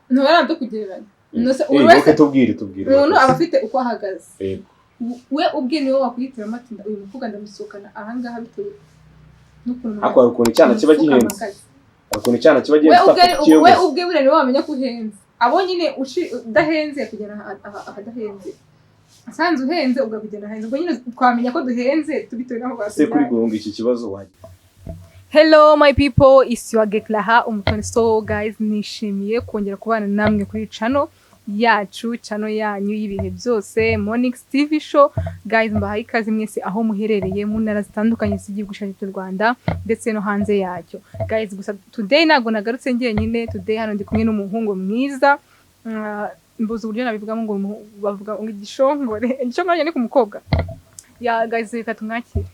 Ntubara byo kugereranya. Nose Eh, buri wese wowe tubwire, tubwire. Umuntu aba afite uko ahagaze. Yego. We ubwe niwe wakwihitiramo ati: "Uyu mukobwa ndamusohokana ahangaha," bitewe n'ukuntu Ariko hari ukuntu icyana kiba umufuka gihenze. ahagaze. Hari ukuntu icyana kiba We gihenze ubwe utapfa we kukiyogoza. ubwe buriya niwe wamenya ko uhenze. Abo nyine udahenze kugera ahadahenze, asanze uhenze ukakugena ahenze, ubwo nyine twamenya ko duhenze tubitewe n'aho Se kuri batujyanye. guhunga iki kibazo wajya Hello my people, it's your Geklaha Umutoni. So guys, nishimiye kongera kubana namwe kuri channel yacu, channel yanyu y'ibihe byose, Monix TV Show. Guys, mbahaye ikaze mwese aho muherereye mu ntara zitandukanye z'igihugu cyacu cy'u Rwanda ndetse no hanze yacyo. Guys, gusa today ntabwo nagarutse njyenyine, today hano ndi kumwe n'umuhungu mwiza. Mbuze uburyo nabivugamo ngo bavuga ngo igishongore. Igishongore ni ku mukobwa. Ya guys, reka tumwakire.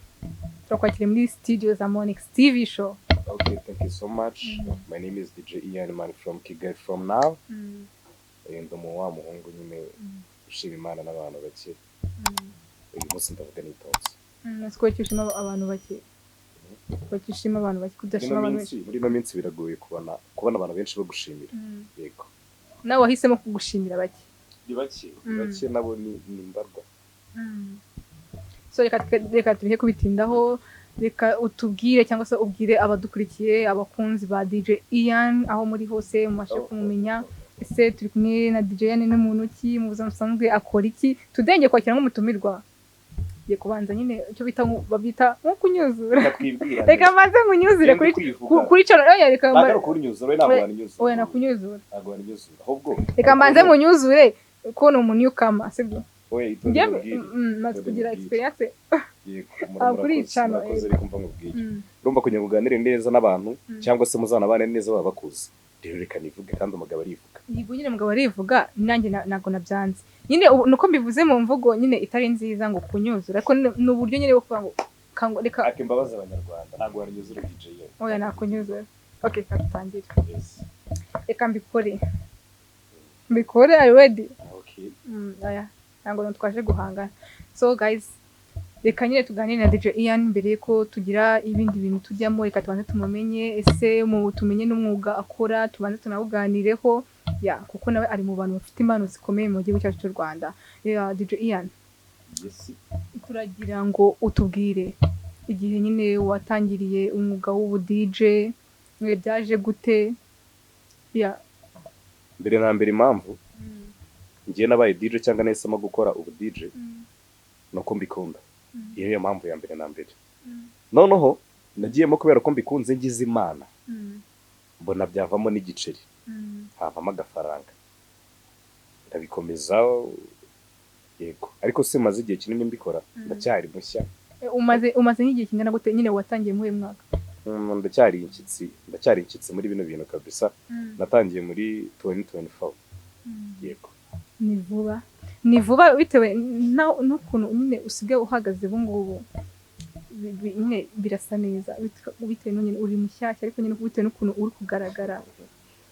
Turakwakiriye muri studio za Monix TV Show. Okay, thank you so much. My name is DJ Ian Man from Kigali from now. Ndi wa muhungu nyine ushima Imana n'abantu bake. Uyu munsi ndavuga nitonze. Siko ushima abantu bake? Kuki ushima abantu bake, kudashima Muri ino abantu benshi? Muri ino minsi biragoye kubona abantu benshi bagushimira. Yego. Nawe wahisemo kugushimira bake. Ni bake, ni bake nabo ni mbarwa. So reka tureke kubitindaho, reka utubwire cyangwa se ubwire abadukurikiye, abakunzi ba DJ Ian aho muri hose mubashe kumumenya. Ese turi kumwe na DJ Ian ni muntu ki mu buzima busanzwe, akora iki? Today ngiye kwakira nk'umutumirwa, ngiye kubanza nyine icyo bita babita nko kunyuzura. Reka twibwirane. Reka mbanze nkunyuzure Genda kuri kwivuga. Kuri channel, oya reka Ntabwo ari ukunyuzura, we ntabwo waninyuzura. Oya, nakunyuzura. Ntabwo waninyuzura. Ahubwo Reka mbanze munyuzure ko ni umunewcomer, sibyo? Oya, itonde Njye nkubwire. Maze Itonde kugira nkubwire. experience. Yego, Ah, kuri murakoze, channel, murakoze, yego. ariko mva nkubwire. Urumva kugira ngo uganire neza n'abantu cyangwa se muzanabane neza baba bakuzi. Rero reka nivuge, kandi umugabo arivuga. Yego nyine, umugabo arivuga, nanjye ntabwo nabyanze nyine. Ubu nuko mbivuze mu mvugo nyine itari nziza ngo kunyuzura, ariko ni uburyo nyine bwo kuvuga ngo reka. Aka imbabazi Abanyarwanda, ntabwo waninyuzura, DJ ye. Oya, nakunyuzura. Okay, reka dutangire. Yes. Reka mbikore, mbikore. Are you ready? Okay. Oya, ntabwo twaje guhangana. So guys, reka nyine tuganire na DJ Ian. Mbere yuko tugira ibindi bintu tujyamo, reka tubanze tumumenye. Ese mu tumenye n'umwuga akora, tubanze tunawuganireho ya, kuko nawe ari mu bantu bafite impano zikomeye mu gihugu cyacu cy'u Rwanda. Ya DJ Ian, Yes. turagira ngo utubwire igihe nyine watangiriye umwuga w'ubu DJ, mwe byaje gute ya? Mbere na mbere, impamvu ngiye nabaye DJ cyangwa nahisemo gukora ubu DJ ni uko mbikunda. Iyo niyo mpamvu ya mbere na mbere. Noneho nagiyemo kubera ko mbikunze, ngize Imana mbona byavamo n'igiceri, havamo agafaranga, ndabikomeza. Yego, ariko se maze igihe kinini mbikora, ndacyari mushya. Umaze nk'igihe kingana gute nyine? Watangiye muri uyu mwaka? Ndacyari inshyitsi, ndacyari inshyitsi muri bino bintu kabisa. Natangiye muri 2024, yego. Ni vuba, ni vuba, bitewe n'ukuntu nyine usigaye uhagaze ubu ngubu. Nyine birasa neza bitewe nyine uri mushyashya, ariko nyine bitewe n'ukuntu uri kugaragara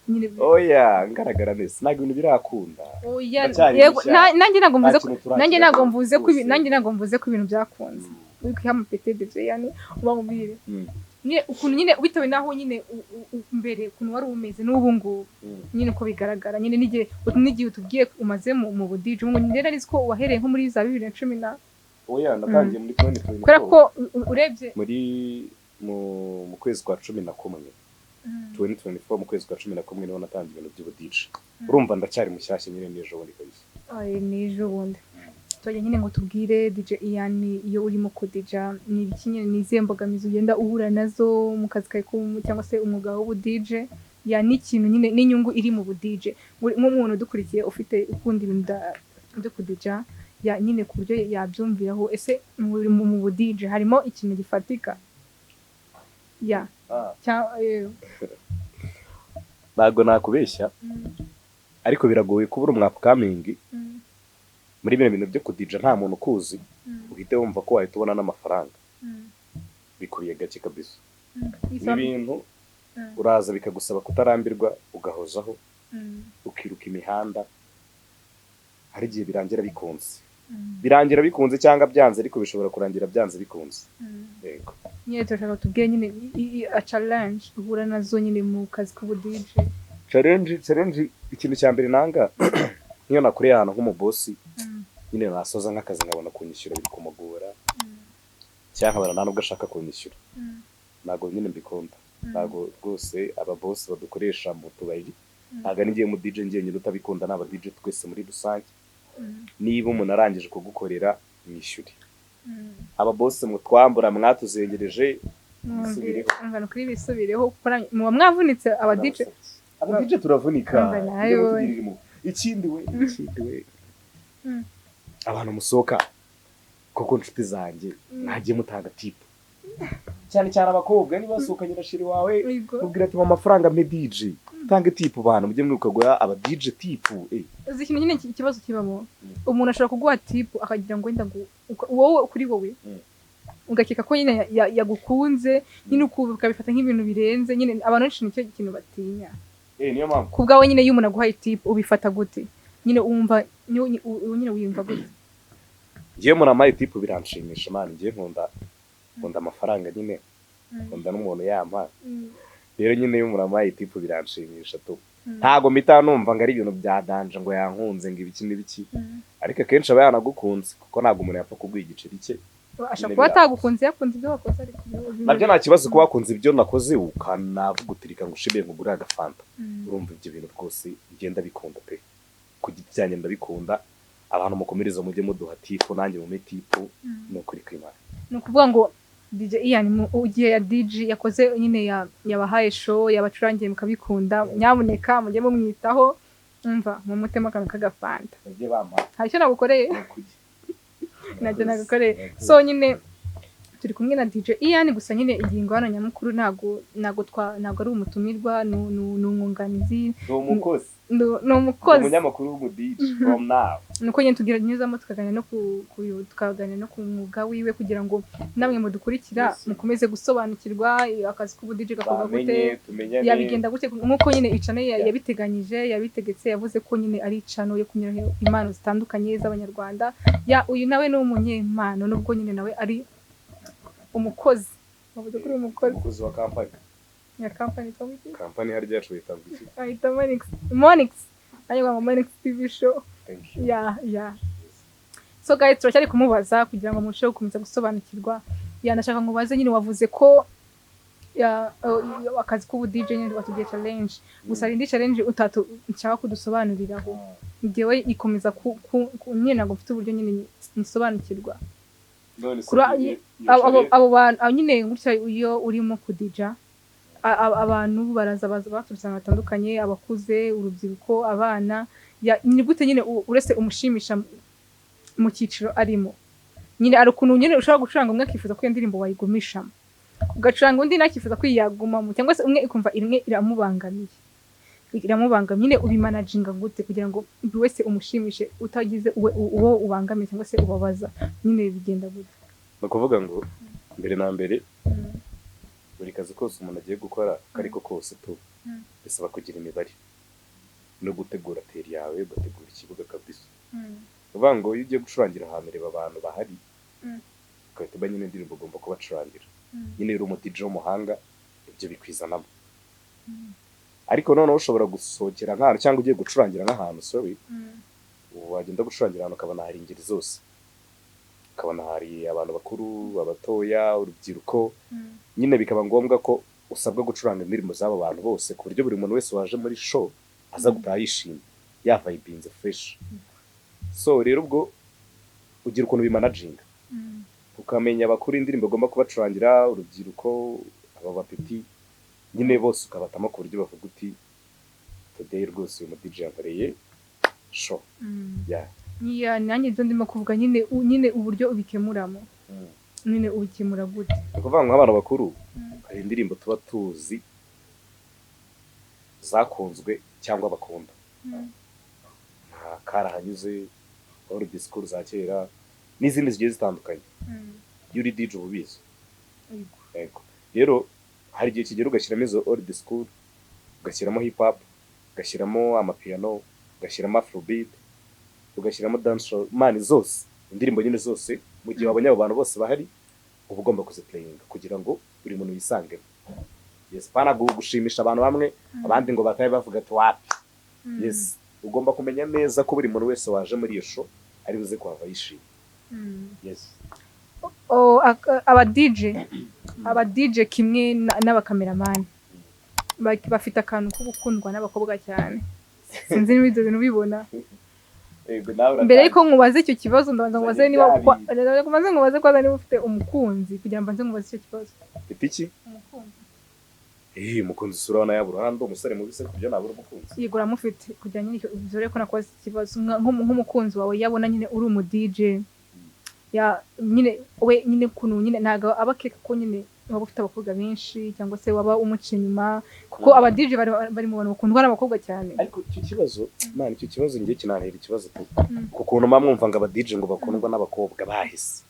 nyine. Oya, ngaragara neza, ntabwo ibintu birakunda. Oya, Ndacyari yego, mushya. nanjye ntabwo mvuze Nta ko kintu turageraho nanjye ntabwo mvuze ko rwose. Nanjye ntabwo mvuze ko ibintu byakunze. Uri kwiha amapete, DJ yani ubamubwire nyine ukuntu nyine bitewe n'aho nyine mbere ukuntu wari umeze n'ubu ngubu, nyine uko bigaragara nyine n'igihe utubwiye umaze mu bu DJ ubu ngubu. Nari nzi ko wahereye nko muri za 2010 na Oya, natangiye muri 2024. Kubera ko urebye Muri mu kwezi kwa 11, 2024, mu kwezi kwa 11 niho natangiye ibintu by'ubu DJ. Urumva ndacyari mushyashya nyine, n'ejo bundi kabisa. Ay, n'ejo bundi. Tujya nyine ngo tubwire DJ Ian, iyo urimo kudija ni ibiki nyine, ni izihe mbogamizi ugenda uhura nazo mu kazi kawe cyangwa se umwuga w'ubu DJ ya, n'ikintu nyine n'inyungu iri mu bu DJ, nk'umuntu udukurikiye ufite ukunda ibintu byo kudija ya nyine, ku buryo yabyumviraho. Ese mu bu DJ harimo ikintu gifatika ya Ntabwo nakubeshya, ariko biragoye kubura umu upcoming muri bino bintu byo kudija, nta muntu ukuzi, uhite wumva ko wahita ubona n'amafaranga. Bikubiye gake kabisa. Ni ibintu uraza bikagusaba kutarambirwa, ugahozaho, ukiruka imihanda. Hari igihe birangira bikunze, birangira bikunze cyangwa byanze, ariko bishobora kurangira byanze bikunze, yego. Nyine turashaka tubwire nyine a challenge uhura nazo nyine mu kazi k'ubu DJ. Challenge Ikintu cya mbere nanga, nk'iyo nakoreye ahantu nk'umubosi, nyine nasoza nk'akazi nkabona kunyishyura biri kumugora, cyangwa nkabona nta nubwo ashaka kunyishyura, ntabwo nyine mbikunda. Ntabwo rwose ababosi badukoresha mu tubari, ntabwo ari ngiye mu DJ njyenyine utabikunda, ni aba DJ twese muri rusange. Niba umuntu arangije kugukorera, mwishyure. Ababosi mutwambura, mwatuzengereje, bisubireho. Umva, kuri bisubireho, kuko muba mwavunitse aba DJ. Aba DJ turavunika. Umva nawe. Mujye mutugirira impuhwe. Ikindi we, abantu musohoka koko, nshuti zanjye, mwagiye mutanga tip, cyane cyane abakobwa. Niba wasohokanye na chéri wawe, mubwira ati: "Mpa amafaranga mpe DJ." Tange tip bantu, mujye mwibuka guha aba DJ tip. Uzi ikintu nyine ikibazo kibamo, umuntu ashobora kuguha tip akagira ngo wenda ngo wowe kuri wowe ugakeka ko nyine yagukunze nyine, ukabifata nk'ibintu birenze nyine. Abantu benshi nicyo kintu batinya. Eh, niyo mpamvu. Ku bwawe nyine, iyo umuntu aguhaye tip ubifata gute nyine? Wumva nyine wiyumva gute? Ngiye umuntu ampaye tip biranshimisha, man. Ngiye nkunda amafaranga nyine, nkunda n'umuntu yampa. Rero nyine iyo umuntu ampaye tip biranshimisha tu. Ntago mpita numva ngo ari ibintu bya danger, ngo yankunze, ngo ibiki n'ibiki, ariko akenshi aba yanagukunze, kuko ntabwo umuntu yapfa kuguha igiceri cye. Ashobora Nyine kuba atagukunze, yakunze ibyo wakoze, ariko Nabyo nta kibazo kuba wakunze ibyo nakoze, ukanavuga uti: "Reka ngushimire, nkugurire agafanta." Urumva ibyo bintu rwose ngenda bikunda pe, ku giti cyanjye ndabikunda. Abantu mukomereza, mujye muduha tip, nanjye mumpe tip, ni ukuri kw'Imana. Ni ukuvuga ngo DJ Ian, mu igihe ya DJ yakoze nyine yabahaye show, yabacurangiye mukabikunda, nyamuneka mujye mumwitaho. Umva, mumutemo akantu k'agafanta. Bajye bampa. Hari icyo nagukoreye? Ukuri. Nacyo nagukoreye. So nyine turi kumwe na DJ Ian. Gusa nyine ingingo hano nyamukuru ntabwo ari umutumirwa, ni umwunganizi. Ni umukozi. Ni umukozi. Umunyamakuru w'umu DJ from now. Nuko nyine tugira nyuzamo tukaganira no ku mwuga wiwe, kugira ngo namwe mudukurikira mukomeze gusobanukirwa akazi k'ubu DJ gakorwa gute, Bamenye, tumenyane. Yabigenda gute, nk'uko nyine i channel yabiteganyije, yabitegetse, yavuze ko nyine ari i channel yo kunyuraho impano zitandukanye z'Abanyarwanda. Ya, uyu nawe ni umunyempano, nubwo nyine nawe ari umukozi. Bavuze ko uri umukozi. Umukozi wa kampani. Ya kampani yitwa iki? Kampani hari yacu yitwa iki? Ayita Monix. Monix, nanjye ngo Monix TV Show. Thank you. Yeah. So guys, turacyari kumubaza kugira ngo murusheho gukomeza gusobanukirwa. Ya, ndashaka ngubaze nyine, wavuze ko ya akazi k'ubu DJ nyine watubwiye challenge, gusa hari indi challenge utatu nshaka kudusobanuriraho. Njyewe ikomeza ku nyine ntabwo mfite uburyo nyine nsobanukirwa. None se iyo Abo bantu abo nyine gutya, iyo urimo kudija, abantu baraza, baza baturutse ahantu hatandukanye, abakuze, urubyiruko, abana. Ni gute nyine uretse umushimisha mu cyiciro arimo nyine? Hari ukuntu nyine ushobora gucuranga umwe akifuza ko iyo ndirimbo wayigumishamo, ugacuranga undi nawe akifuza ko yagumamo, cyangwa se umwe ikumva imwe iramubangamiye. Nyine ubimanaginga gute kugira ngo buri wese umushimishe utagize uwo ubangamiye cyangwa se ubabaza? Nyine bigenda gute? Ni ukuvuga ngo mbere na mbere, buri kazi kose umuntu agiye gukora, ako ariko kose tu, bisaba kugira imibare no gutegura teri yawe, ugategura ikibuga kabisa. Ni ukuvuga ngo iyo ugiye gucurangira ahantu, reba abantu bahari, ugahita umenya nyine indirimbo ugomba kubacurangira. Nyine uri umu DJ w'umuhanga, ibyo bikwizanamo. Ariko noneho ushobora gusohokera nk'ahantu cyangwa ugiye gucurangira nk'ahantu, sorry, wagenda gucurangira ahantu ukabona hari ingeri zose, ukabona hari abantu bakuru, abatoya, urubyiruko. Nyine bikaba ngombwa ko usabwa gucuranga indirimbo z'abo bantu bose, ku buryo buri muntu wese waje muri show aza gutaha yishimye, yavibinze fresh. So rero ubwo ugira ukuntu bimanaginga, ukamenya abakuru indirimbo ugomba kubacurangira, urubyiruko, aba bapeti nyine bose ukabatamo, ku buryo bavuga uti: "Today rwose uyu mu DJ yankoreye show." Yeah. Yeah, nanjye ibyo ndimo kuvuga nyine, nyine uburyo ubikemuramo, nyine ubikemura gute? Ni ukuvuga ngo nk'abantu bakuru hari indirimbo tuba tuzi zakunzwe cyangwa bakunda, nka Karahanyuze, old school za kera n'izindi zigiye zitandukanye. Iyo uri DJ uba ubizi. Yego. Rero hari igihe kigera ugashyiramo izo old school, ugashyiramo hip hop, ugashyiramo amapiano, ugashyiramo afrobeat, ugashyiramo dancehall, man, zose, indirimbo nyine zose. Mu gihe wabonye abo bantu bose bahari, uba ugomba kuziplayinga kugira ngo buri muntu yisangemo. Yes, pana gushimisha abantu bamwe, abandi ngo batabe bavuga ati: "Wapi." Yes, ugomba kumenya neza ko buri muntu wese waje muri iyo show ari buze kuhava yishimye. Yes. Oh, aba DJ, aba DJ kimwe n'abakameramani bafite akantu ko gukundwa n'abakobwa cyane. Sinzi niba ibyo bintu ubibona. Yego, nawe. Mbere yuko nkubaza icyo kibazo, ndabanza nkubaze niba Zanye ndabanza nkubaze kwanza niba ufite umukunzi, kugira ngo mbanze nkubaze icyo kibazo. Ufite iki? Umukunzi. Eh, umukunzi isura urabona yabura hano? Umusore mubi se kubyo nabura umukunzi? Yego, uramufite. Kugira nyine dore ko nakubaza ikibazo nk'umukunzi wawe yabona nyine uri umu DJ, ya nyine we nyine ukuntu nyine ntabwo aba akeka ko nyine waba ufite abakobwa benshi cyangwa se waba umuca inyuma, kuko aba DJ bari mu bantu bakundwa n'abakobwa cyane. Ariko icyo kibazo, man, icyo kibazo ngiye kinantera ikibazo tu ku kuntu mba mwumva ngo aba DJ ngo bakundwa n'abakobwa bahise.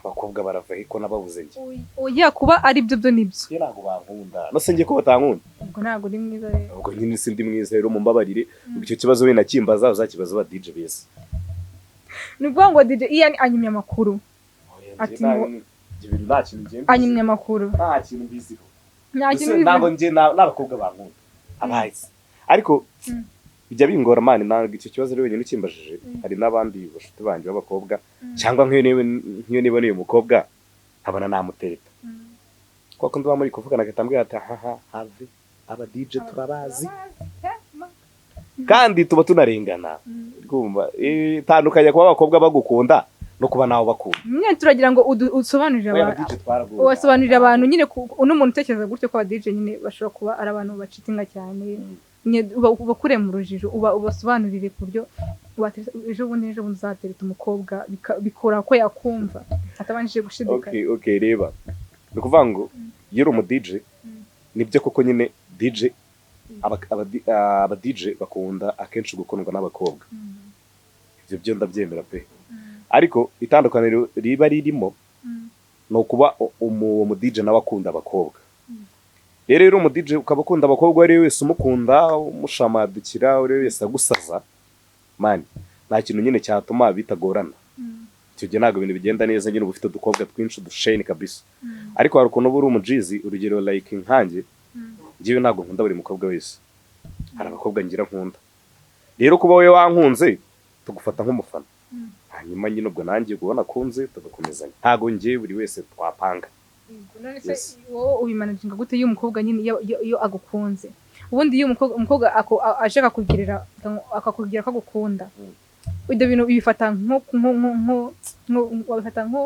Abakobwa barava he ko nababuze njye? Oya, kuba ari byo byo nibyo. Njye ntabwo bankunda. No se njye ko batankunda? Ubwo ntabwo uri mwiza rero. Ubwo nyine sindi mwiza rero, mumbabarire. Icyo kibazo wenda kimbaza, uzakibaza aba DJ beza. Ni ukuvuga ngo DJ Ian anyimye amakuru. Ati Ibyo bintu nta kintu ngiye mbiziho. Anyimye amakuru. Nta kintu mbiziho. Nta Gusa kintu ntabwo bivuze. njye n'abakobwa bankunda abazi, ariko bijya bingora, man. Ntabwo icyo kibazo ari wenyine ukimbajije. Hari n'abandi bashuti banjye b'abakobwa, cyangwa nk'iyo niboneye umukobwa nkabona namutereta, kuko nduba muri kuvugana agahita ambwira ati: "Haha, have, aba DJ turabazi kandi tuba tunarengana." Urumva, tandukanya kuba abakobwa bagukunda no kuba nawe bakunda. Nyine turagira ngo usobanurire Oya, abantu. aba DJ twaraguye. Wasobanurira abantu nyine uno muntu utekereza gutyo ko aba DJ nyine bashobora kuba ari abantu bacheatinga cyane nyine, ubakure mu rujijo, ubasobanurire ku buryo ejo bundi uzatereta umukobwa bikora ko yakumva atabanje gushidikanya. Okay, reba, ni ukuvuga ngo iyo uri umu DJ, nibyo koko nyine DJ aba DJ bakunda akenshi gukundwa n'abakobwa. Ibyo byo ndabyemera pe. Ariko itandukaniro riba ririmo ni ukuba umu DJ nawe akunda abakobwa. Rero iyo uri umu DJ ukaba ukunda abakobwa, uwo ari we wese umukunda, umushamadukira, uwo ari we wese agusaza, man, nta kintu nyine cyatuma bitagorana. Icyo gihe ntabwo ibintu bigenda neza nyine, uba ufite udukobwa twinshi, udusheni kabisa. Ariko hari ukuntu uba uri umujizi, urugero like nkanjye, njyewe ntabwo nkunda buri mukobwa wese. Hari abakobwa ngira nkunda. Rero kuba wowe wankunze, tugufata nk'umufana, hanyuma nyine ubwo nanjye ubona akunze tugakomezanya. Ntabwo njyewe buri wese twapanga. None se Yes. wowe ubimanaginga gute iyo umukobwa nyine iyo agukunze? Ubundi iyo umukobwa aje akakugirira, akakubwira ko agukunda, ibyo bintu ubifata nko nko nko nko wabifata nko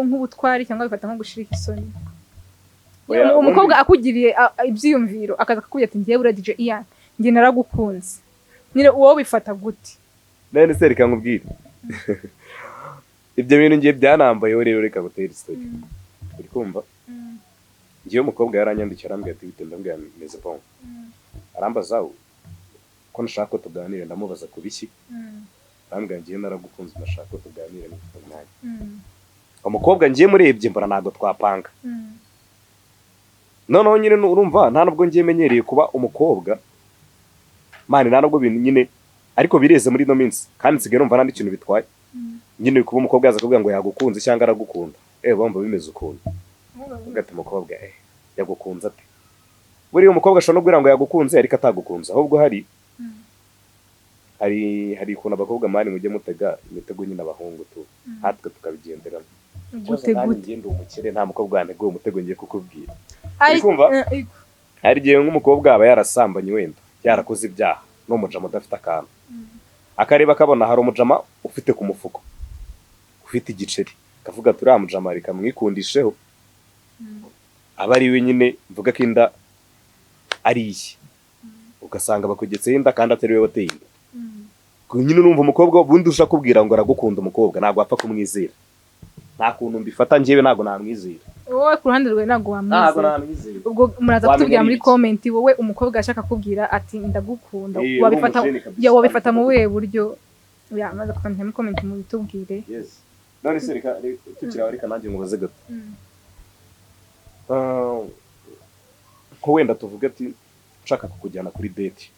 nk'ubutwari cyangwa wabifata nko gushirika isoni? Oya, Umukobwa akugiriye ibyiyumviro, akaza akakubwira ati: "Ngewe buriya DJ Ian, njye naragukunze," nyine wowe ubifata gute? None se reka nkubwire, ibyo bintu ngiye byanambayeho. Rero reka ngutere story, uri kumva? Ngewe umukobwa yaranyandikiye, arambwira ati: "Bite?" Ndambwira: "Meze bon." Arambaza ko nashaka ko tuganira. Ndamubaza ku biki? Arambwira: "Ngewe naragukunze, ndashaka ko tuganira niba ufite umwanya." Umukobwa ngiye murebye mbona ntabwo twapanga. Noneho nyine urumva nta nubwo ngiye menyereye kuba umukobwa, man, nta nubwo bintu nyine, ariko bireze muri ino minsi, kandi nsigaye numva nta n'ikintu bitwaye nyine kuba umukobwa yaza akubwira ngo yagukunze cyangwa aragukunda. Bumva bimeze ukuntu uvuga ati: "Umukobwa yagukunze ate?" Buriya umukobwa ashobora no kubwira ngo yagukunze ariko atagukunze. Ahubwo hari ukuntu abakobwa, man, mujye mutega imitego nyine abahungu tu, natwe tukabigenderamo. Gute? Nanjye Gute? ngiye ndi umukire, nta mukobwa wanteguye umutego ngiye kukubwira. Ari Uri kumva? Eh. Hari igihe nk'umukobwa aba yarasambanye, wenda yarakoze ibyaha n'umujama udafite akantu, akareba akabona hari umujama ufite ku mufuko, ufite igiceri, akavuga ati: "Uriya mujama reka mwikundisheho, aba ari we nyine mvuga ko inda ari iye." Ugasanga bakugetseho inda kandi atari we wateye inda. Nyine urumva umukobwa ubundi uje akubwira ngo aragukunda, umukobwa ntabwo wapfa kumwizera. Nta kuntu mbifata njyewe, ntabwo namwizera. Wowe ku ruhande rwawe ntabwo Ntabwo wamwizera? namwizera. Ubwo muraza Wamenya kutubwira muri ari ibiki? comment. Wowe umukobwa ashaka kubwira ati: "Ndagukunda," Eh, wabifata uri umujene kabisa. ya wabifata mu buhe buryo? Ya maze kutwandikira muri comment mubitubwire. Yes. None se reka tukiri aho, reka nanjye nkubaze gato. Ah, nko wenda tuvuge ati nshaka kukujyana kuri date,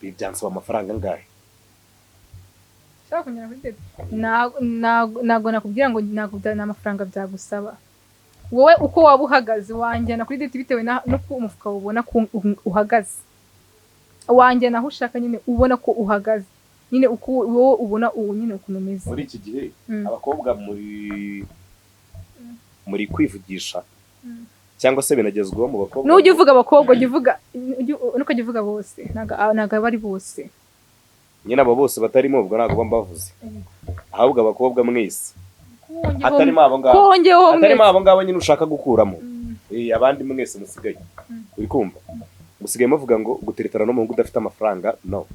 ibi byansaba amafaranga angahe? Ushaka kujyana kuri date, ntabwo nakubwira ngo ntabwo ni amafaranga byagusaba. Wowe uko waba uhagaze wanjyana kuri date bitewe n'uko umufuka ubona ko uhagaze. Wanjye naho ushaka nyine, ubona ko uhagaze nyine, uko wowe ubona ubu nyine ukuntu umeze. Muri iki gihe abakobwa muri kwivugisha cyangwa se binagezweho mu bakobwa. Nujya uvuga abakobwa, ujya uvuga ntukajya uvuga bose, ntabwo aba ari bose. Nyine abo bose batarimo, ubwo ntabwo mba mbavuze, ahubwo abakobwa mwese hatarimo abo ngabo, Kongeho. hatarimo abo ngabo nyine ushaka gukuramo. Abandi mwese musigaye, uri kumva, musigaye muvuga ngo guteretana n'umuhungu udafite amafaranga, no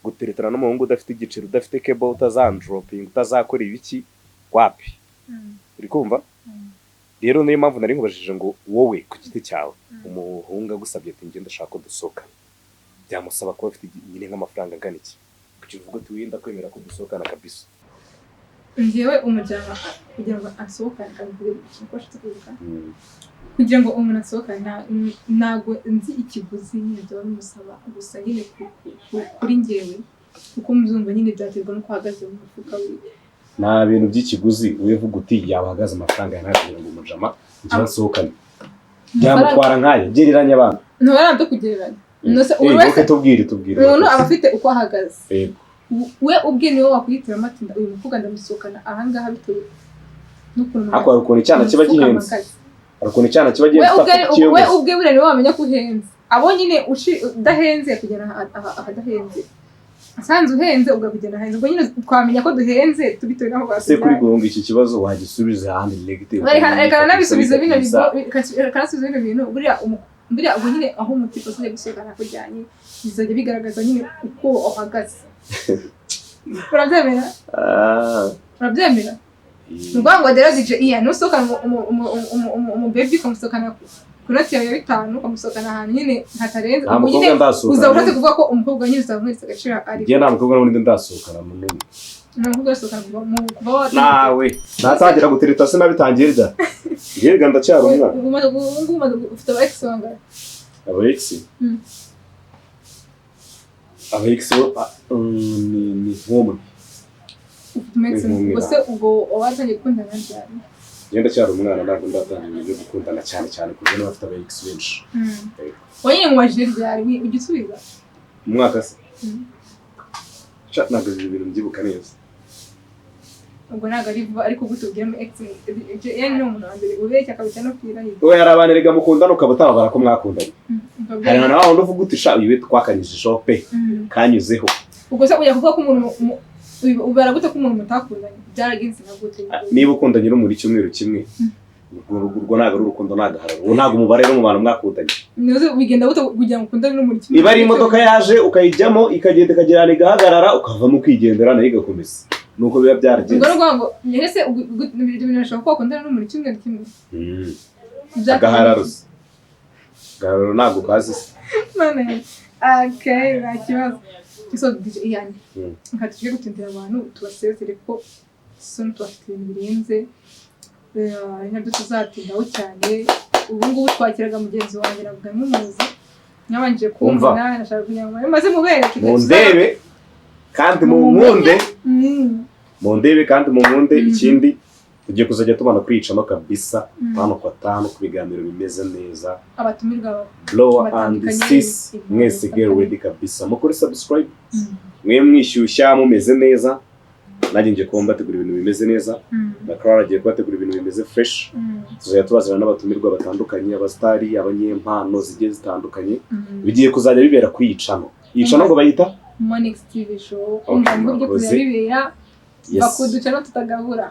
guteretana n'umuhungu udafite igiceri, udafite kebo, utazandropinga, utazakora ibiki, wapi. Uri kumva? Rero niyo mpamvu nari nkubajije ngo wowe ku giti cyawe, umuhungu agusabye ati: "Ngenda ndashaka ko dusohokana," byamusaba kuba afite nyine nk'amafaranga angana iki kugira uvuge uti: "Wenda kwemera ko dusohokana kabisa"? Njyewe umujyana kugira ngo asohokane, kabivuge gutya uko ashatse kuvuga, kugira ngo umuntu asohokane, ntabwo nzi ikiguzi nyine byaba bimusaba. Gusa nyine kuri njyewe uko mbyumva nyine, byaterwa n'uko ahagaze mu mufuka wiwe. Nta bintu by'ikiguzi, wowe vuga uti yaba ahagaze amafaranga ya kugira ngo umujama njyewe nsohokane byamutwara nk'aya, gereranya abantu. Ntubara byo kugereranya. Nose buri wese Okay, tubwire, tubwire. umuntu aba afite uko ahagaze. We ubwe niwe wakwihitiramo ati: "Uyu mukobwa ndamusohokana ahangaha," bitewe n'ukuntu Ariko hari ukuntu icyana kiba umufuka gihenze. mpagaze. Hari ukuntu icyana kiba We gihenze ubwe utapfa we kukiyogoza. ubwe buriya niwe wamenya ko uhenze. Abo nyine udahenze kugera ahadahenze, asanze uhenze ugakugera ahahenze, ubwo nyine twamenya ko duhenze tubitewe n'aho Se kuri batujyanye. guhunga iki kibazo, wagisubiza ahandi negative. Reka nabisubize bino bigo, reka nasubize bino bintu. Buriya ubwo nyine aho umutipe uzajya gusohokana akujyanye, bizajya bigaragaza nyine uko uhagaze. Urabyemera? Urabyemera? Ni ukuvuga ngo rero DJ Ian, nusohokana umubebi, ukamusohokana ku noti yawe ya 5, ukamusohokana ahantu nyine hatarenze, Nta ubwo mukobwa nyine ndasohokana. Uzaba ushatse kuvuga ko umukobwa nyine uzaba umweretse agaciro ari. Njye nta mukobwa n'ubundi ndasohokana n'umwe. Ni umukobwa urasohokana kuva watangira? Nawe natangira gutereta sinabitangiye rya njyewe, ndacyari umwana. Ubu ngubu ufite aba ex bangahe? Aba ex? Aba ex bo ni nk'umwe. Ufite umu ex? Ni nk'umwe. Ubwo se ubwo watangiye gukundana ryari? Njye ndacyari umwana, ntabwo ndatangira ibintu byo gukundana cyane cyane ku buryo n'abafite aba ex benshi. Yego. Wowe nyine mubajije ryari, ujya usubiza? Mu mwaka se? Mm. Sha, ntabwo ibi bintu mbyibuka neza. Ubwo ntabwo ari vuba, ariko gute ubwira mu ex? Yani ni umuntu wa mbere ubeshya akabita no kwirahira. Wowe hari abantu erega mukundana ukaba utababara ko mwakundanye. Hari na wa wundi uvuga uti: "Sha, uyu we twakanyujijeho pe, kanyuzeho." Ubwo se ujya kuvuga ko umuntu ubara gute ko umuntu mutakundanye? Byaragenze nka gute? Niba ukundanye n'umuntu icyumweru kimwe, urwo ntabwo ari urukundo, ni agahararo. Uwo ntabwo umubare no mu bantu mwakundanye. Ntuzi bigenda gute kugira ngo ukundane n'umuntu kimwe? Niba ari imodoka yaje ukayijyamo, ikagenda ikagera ahantu igahagarara, ukavamo ukigendera, nayo igakomeza, nuko biba Ubwo byaragenze. ni ukuvuga ngo ese ibyo bintu bishobora kuba wakundana n'umuntu icyumweru kimwe? Agahararo se, agahararo ntabwo kazi se? None okay, nta kibazo. So DJ Ian, nka tujye gutindira abantu, tubasezere ko soon tubafite ibintu birenze. Ari nabyo tuzatindaho cyane. Ubu ngubu twakiraga mugenzi wanjye, navuga nk'umuzi mwabanje kumbona, nashaka kugira ngo maze mubereke. Mundebe kandi munkunde. Mundebe kandi munkunde. Ikindi, tugiye kuzajya tubana kwicamo kabisa tano kwa tano ku biganiro bimeze neza. Abatumirwa Blower and batandukanye, Sis, ibintu mwese get bitandukanye. ready kabisa, mukore subscribe, mwe mwishyushya mumeze neza. Nanjye ngiye kuba mbategura ibintu bimeze neza, na Clara agiye kubategura ibintu bimeze fresh. Tuzajya tubazana n'abatumirwa batandukanye, abasitari, abanyempano zigiye zitandukanye. Bigiye kuzajya bibera kuri iyi channel. Iyi channel ngo bayita Monix TV Show. Okay, Umva, niho bigiye murakoze. kuzajya bibera. Yes. Bakuduca no tutagabura.